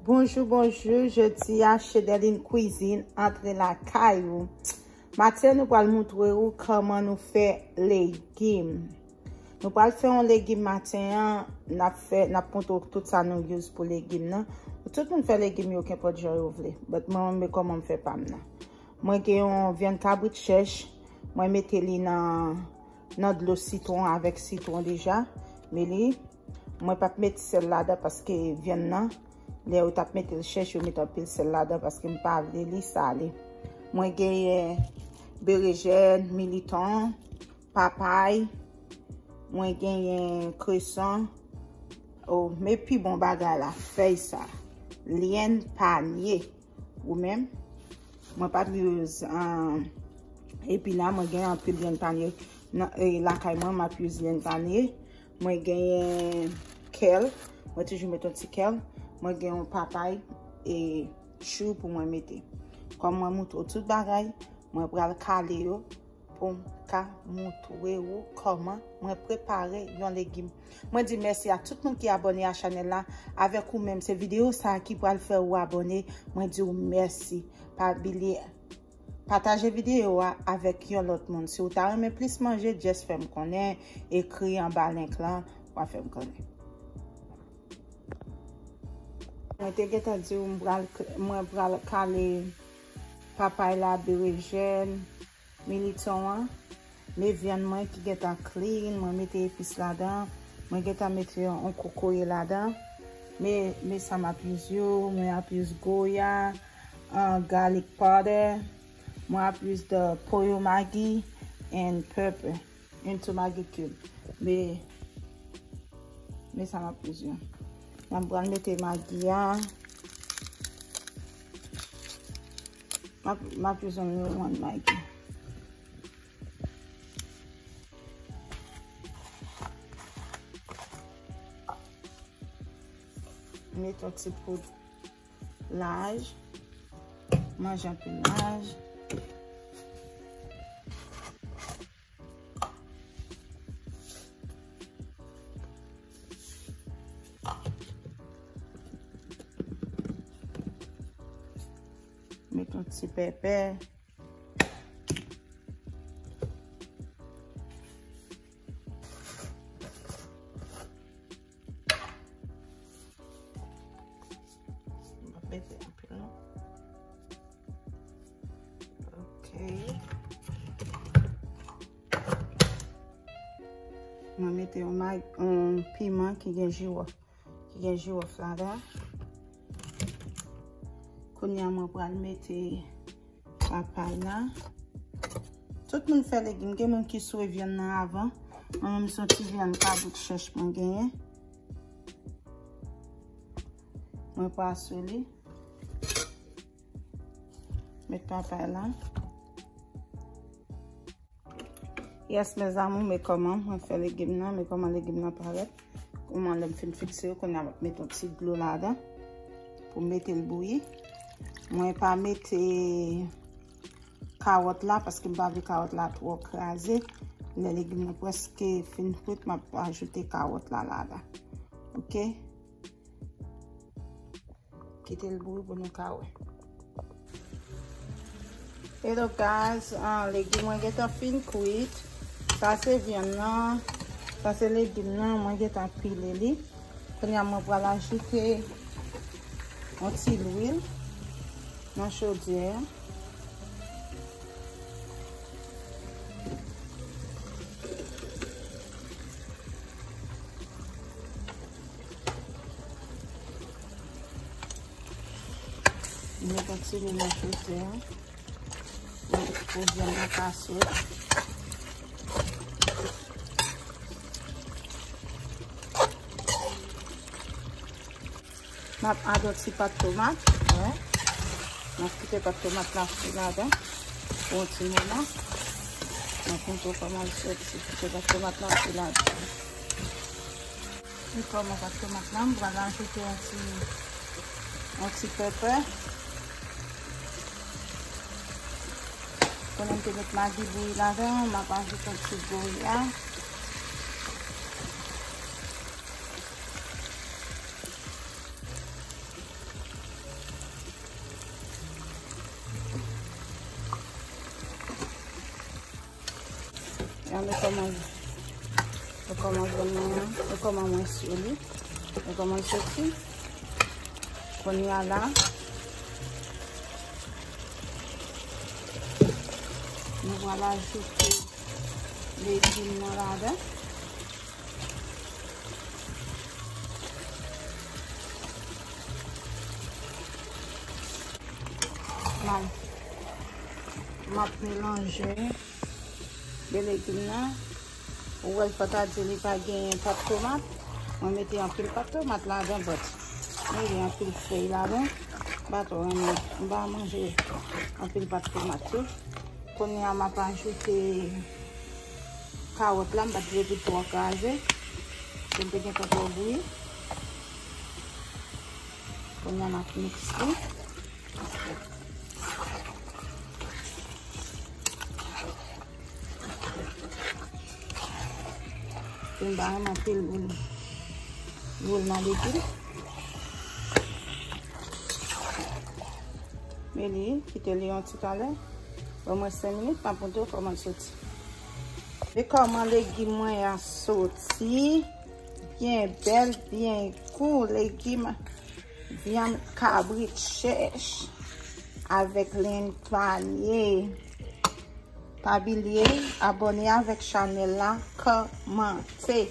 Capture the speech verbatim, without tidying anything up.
Bonjou, bonjou. Jodi a, Chedeline Cuisine antre lakay ou. Maten, nou pral montre ou kòman nou fè legim. Nou pral fè yon legim maten an, n ap fè, n ap montre w tout sa nou use pou legim nan. Tout moun fè legim yo kenpòt jan yo vle. But mwen menm, men kòman m fè pa m nan. Mwen gen yon vyann kabrit chèch, mwen mete li nan, nan dlo sitwon avèk sitwon deja. Men li, mwen p ap met sèl ladan paske vyann nan, lè yo t ap mete l chèch, yo met anpil sèl ladan paske m pa vle li sale. Mwen genyen berejèn, militon, papay, mwen genyen kreson. Oh, men pi bon bagay la, fèy sa. Lyann panye. Ou menm, mwen p ap use, um, epina, mwen gen anpil lyann panye nan, e, lakay mwen, m ap use lyann panye. Mwen genyen kèl, mwen toujou met yon ti kèl. Mwen gen yon papay e chou pou mwen mete. Kòm mwen montre w tout bagay, mwen pral kale yo pou m ka montre ou kòman mwen prepare yon legim. Mwen di mèsi a tout moun ki abòne a chanèl la. Avèk ou menm, se videyo sa a ki pral fè ou abòne. Mwen di w mèsi. Pa bliye pataje videyo a avèk yon lòt moun. Si w ta renmen plis manje, just fè m konnen, ekri anba link lan, w a fè m konnen. Mwen te gentan di w m pral k-, mwen pral kale papay la, berejèn, militon an. Men vyann mwen ki gentan clean, mwen mete epis ladan. Mwen gentan mete yon kokoye ladan. Men, men sa m ap use yo, mwen ap use goya, uh, garlic powder. Mwen ap use the pollo Maggi and pepper into Maggi cube. Men, men sa m ap use yo. Mwen pral mete Maggi a. M ap, m ap use only one Maggi. Met yon ti poud laj. Manje anpil laj. Met yon ti pèpè. M ap mete anpil non. Ok. Mwen mete yon mag-, yon piman ki gen jiwòf, ki gen jiwòf ladan. Kounye a mwen pral mete papay la. Tout moun fè legim. Gen moun ki swe vyann nan avan. Mwen menm se yon ti vyann kabrit chèch mwen genyen. Mwen pa swe li. Met papay la. Yes, mes amours, men kòman mwen fè legim nan, men kòman legim nan parèt. Kòman lè m fin fikse yo, kounye a m ap mete yon ti dlo ladan pou m mete l bouyi. Mwen pa mete kawòt la paske m pa vle kawòt la twò kraze. Lè legim nan prèske fin frit, m ap ajoute kawòt la ladan. Ok? Kite l bouyi pou nou ka wè. Hello guys, ah, legim mwen gentan fin kwit. Sa se vyann nan, sa se legim nan, mwen gentan pile li. Kounye a mwen pral ajoute yon ti lwil nan chodyè a. Mwen kontinye nan chodyè a. Mwen poze nan kaswèl. M ap add yon ti pat tomat. Wè. M ap kite pat tomat la fri ladan pou yon ti moman. M ap montre w kòman l soti. Kite pat tomat la fri ladan. Li kòman pat tomat la, m pral ajoute yon ti, yon ti pèpè. Konnen m te met magi bouyi ladan, m ap ajoute yon ti goya. Gade kòman, gade kòman vyann mwen an, gade kòman mwen sou li, gade kòman l soti. Kounye a la, nou pral ajoute legim nan ladan. Mal. M ap melanje de legim nan. Ou wè l fò ta di li pa genyen pat tomat. Mwen mete anpil pat tomat ladan, but mwen gen anpil fèy ladan. M pa twò renmen, m pa manje anpil pat tomat tou. Kounye a m ap ajoute kawòt la, m pa t vle pou l twò kraze. Paske m te gentan twò bouyi. Kounye a m ap miks li. Vin ba m anpil boul, boul nan legim. Men li, kite li yon ti talè. Ban mwen senk minit, m ap montre w kòman l soti. Men kòman legim mwen an soti. Byen bèl, byen gou. Legim, vyann kabrit chèch avèk lenn panye. Pa bliye abòne avèk chanèl la, kòmante.